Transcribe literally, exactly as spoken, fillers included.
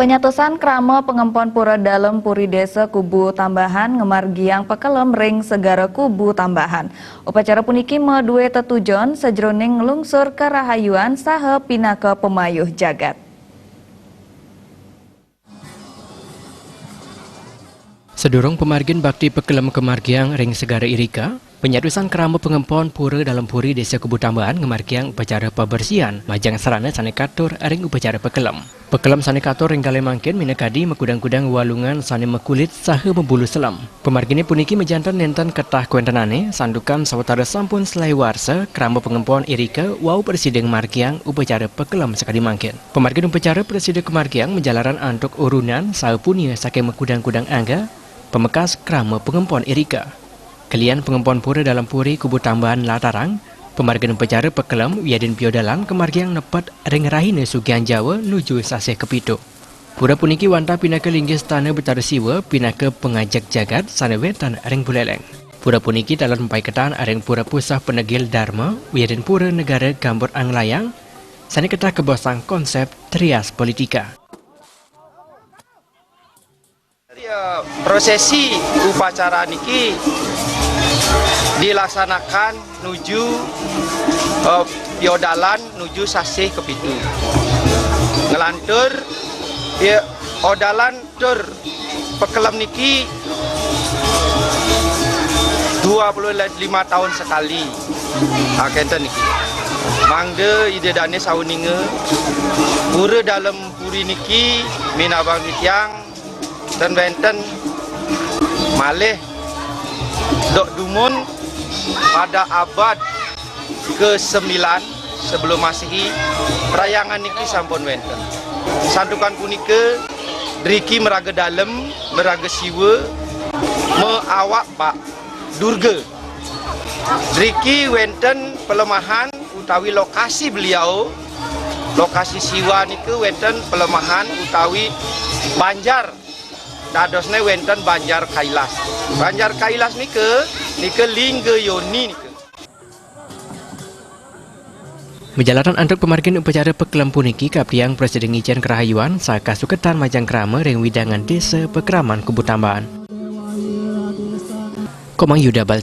Penyatusan krama pengempon pura dalem puri Desa Kubu Tambahan ngamargiang pakelem ring Segara Kubu Tambahan. Upacara puniki madué tetujon sajroning nglungsur karahayuan saha pinaka pamayuh jagat. Sadurung pamargin bakti pakelem kamargiang ring Segara irika, penyatusan krama pengempon pura dalem puri Desa Kubu Tambahan ngamargiang upacara pabersihan majeng sarana sané katur ring upacara pakelem. Pakelem sané katur ring kalih mangkin minakadi makudang-kudang walungan sané makulit saha mabulu selem. Pamarginé puniki majanten nénten ketah kawéntenané, santukan sawatara sampun selaé warsa krama pengempon irika wau prasida ngamargiang upacara pakelem sakadi mangkin. Pamargin upacara prasida kamargiang majalaran antuk urunan saha punia saking makudang-kudang angga, pamekas krama pengempon irika. Kelian pengempon pura dalem puri Kubu Tambahan latarang, pamargin upacara pakelem wiadin piodalan kamargiang nepet ring rahina Sugihan Jawa nuju sasih kapitu. Pura puniki wantah pinaka linggih stana Betara Siwa pinaka pangajeg jagat sané wénten ring Buléléng. Pura puniki taler mapaiketan ring pura pusah panegil Dharma wiadin pura negara Gambur Anglayang, sané ketah kabosang konsép Trias Politica. Ya, prosesi upacara niki dilaksanakan nuju, eh, piodalan nuju sasih kapitu. Nglantur, ya, odalan tur pakelem niki dua puluh lima tahun sekali. Ha, kénten niki. Mangda Ida Dané sauninga, pura dalem puri niki minabang titiang ten wénten malih dok dumun pada abad kesembilan sebelum Masehi, rayangan niki sampun wénten. Santukan punika, driki maraga dalem, maraga Siwa, maawak Bak Durga. Driki wénten pelemahan utawi lokasi beliau, lokasi Siwa nika wénten pelemahan utawi banjar. Dadosné wénten Banjar Kailas. Banjar Kailas nika, nika lingga yoni nika. Majalaran antuk pamargin upacara pakelem puniki, kaptiang prasida ngicén karahayuan saha kasuketan majeng krama ring wewidangan désa pakraman Kubu Tambahan. Komang Yuda Bal